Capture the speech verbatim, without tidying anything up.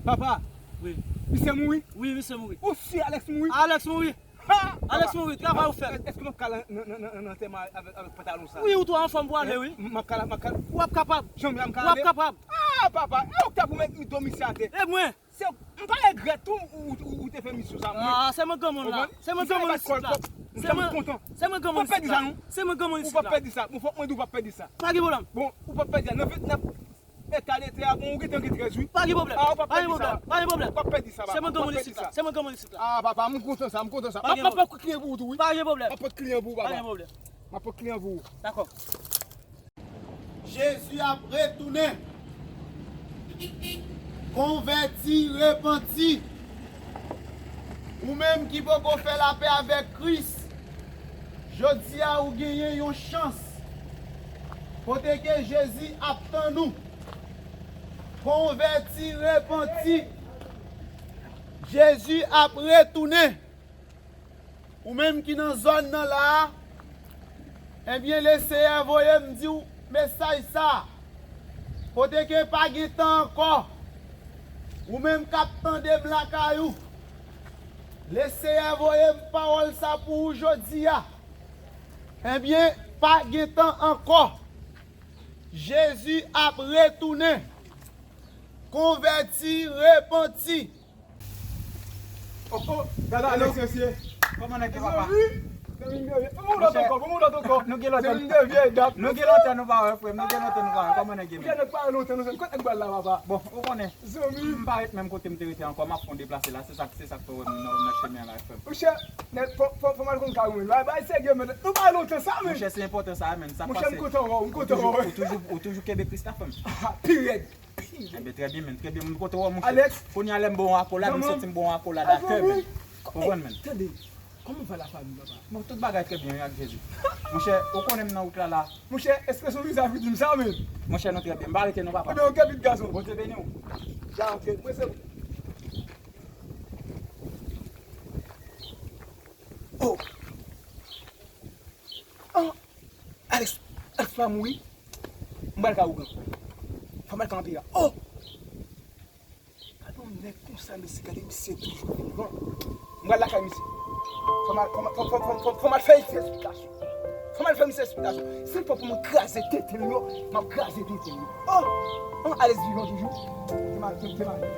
Papa, wi, misye mouri? Wi, misye mouri. Ou si Alex mouri? Alex mouri. Ha! Alex mouri, travay ou fè. Èske m ap ka al nan, nan, nan, nan antèman avèk, avèk pantalon sa? Wi, ou tou anfòm pou ale, wi. M ap ka al, m ap ka al. W ap kapab. Janm, janm ka ale. W ap kapab. Ah, papa, e ou k ta pou met rido misye atè. E mwen? Se, m pa regrèt tou ou, ou, ou te fè misyon sa, mwen. Ah, se mwen granmoun la. Se mwen granmoun isit la. Se mwen, se mwen granmoun isit la. Se mwen granmoun isit la. Ou p ap pèdi sa. Bon, fòk mwen di w p ap pèdi sa. Pa gen pwoblèm. Bon, ou p ap pèdi sa. Nan ventnèf eta de tè a, bon, ou gentan gen trèz, wi. Pa gen pwoblèm. Ah, ou p ap pèdi sa. Pa gen pwoblèm. Ou p ap pèdi sa, papa. Se mwen granmoun isit la. Se mwen granmoun isit la. Ah, papa, m kontan sa, m kontan sa. M ap, m ap pot kliyan pou ou tou, wi. Pa gen pwoblèm. M ap pot kliyan pou ou, papa. Pa gen pwoblèm. M ap pot kliyan pou ou. Dakò. Jezi ap retounen. Konvèti, repanti. Ou menm ki poko fè lapè avèk Kris, jodi a ou genyen yon chans. Kote ke Jezi ap tann ou. Konvèti, repanti. Jezi ap retounen. Ou menm ki nan zòn nan la a, ebyen, Leseyè voye m di w mesaj sa a. Kote ke pa gen tan ankò. Ou menm k ap tande m lakay ou, Leseyè voye m pawòl sa pou ou jodi a. Ebyen, pa gen tan ankò. Jezi ap retounen. Konvèti, repanti. Oh, oh, gade Alex, mesye. Kòman nèg yo, papa? Zanmi, zanmi, zanmi. Ban m yon lòt ankò, ban m yon lòt ankò. Nou gen lontan. Zanmi, zanmi, dat. Nou gen lontan nou pa wè, frè m. Nou gen lontan nou pa wè. Kòman nèg yo, men? Monchè, nèg pa wè lontan, nou, zanmi. Kot nèg pral la, papa? Bon, ou konnen. Zanmi. M pa ret menm kote m te rete ankò. M ap fè yon deplase la. Se sa, se sa k fè w wè m nan, nan chemen an la, frè m. Monchè, nèg, fò, fò, fò m al konn kay ou, men. Bay, bay, serye, men. Nou pa wè lontan sa, men. Monchè, se enpòtan sa, men. Sa k pase? Monchè, m kontan wè w, m kontan wè w. Ou toujou, ou toujou kenbe Kris la, frè m? Ah, pi rèd. Enben, trè byen, men, trè byen, m kontan wè w, monchè. Alex. Kounye a lè m ba w akolad, m santi m ba w akolad a kè, men. Konprann, men. Tande, kòman va lafanmi, papa? Bon, tout bagay trè byen, wi, ak Jezi. Monchè, ou konnen m nan wout la, la. Monchè, ekspresyon vizaj ou di m sa, men. Monchè, nou trè byen. M pa rete non, papa. Ebyen, oke, vit gason. Bondye beni w. Ja antre, mwen se. Oh! Ah! Alex, Alex pa mouri. M pral ka ougan. Fò m al ka anpira. Oh! Gade yon nèg konsa, mesye, gade misye toujou vivan. M pral lakay misye. Fò m al, fò m al, fò, fò, fò, fò, fò m al fè misye esplikasyon. Fò m al fè misye esplikasyon. Si l pa pou mwen kraze tete l yo, m ap kraze tete l yo. Oh! Oh, Alex vivan toujou. Demare, demare.